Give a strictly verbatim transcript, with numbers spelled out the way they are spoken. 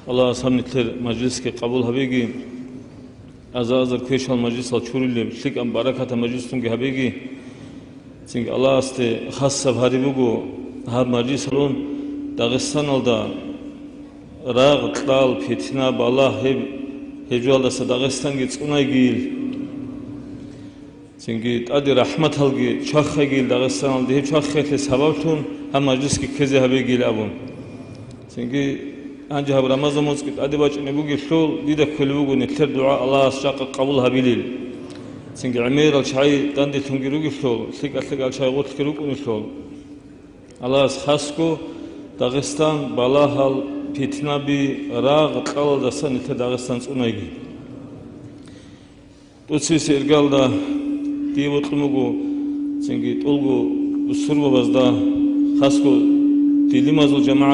Аллагьас гьаб нилъер мажлисги къабул гьабеги, аза-азар квешал мажлисал чурулеб, лъикӀаб баракатаб мажлисунги гьабеги. Цинги Аллагьасде хасаб гьари буго гьаб мажлисалъун Дагъистаналда рагъ, кьал, питна, балагь гьеб, гьеб жоялдаса Дагъистанги цӀунайгийил. Цинги тӀаде рахӀматалги чвахайгийил Дагъистаналде, гьеб чвахиялъе сабаблъун гьаб мажлисги ккезе гьабегийил абун. Цинги гьанже гьаб Рамазан моцӀги тӀаде бачӀунеб бугелъул, дида кколеб буго нилъер дугӀа Аллагьас жакъа къабул гьабилил. Цинги гӀемерал чагӀи данделъунги ругелъул, лъикӀа-лъикӀал чагӀи гъорлъги рукӀунелъул, Аллагьас хасго Дагъистан балагьал, питнаби, рагъ, кьалалдаса нилъер Дагъистан цӀунайги. ТӀоцебесеб иргалда дие бокьун буго, цинги тӀолго бусурбабазда, хасго дилимазул жамагӀат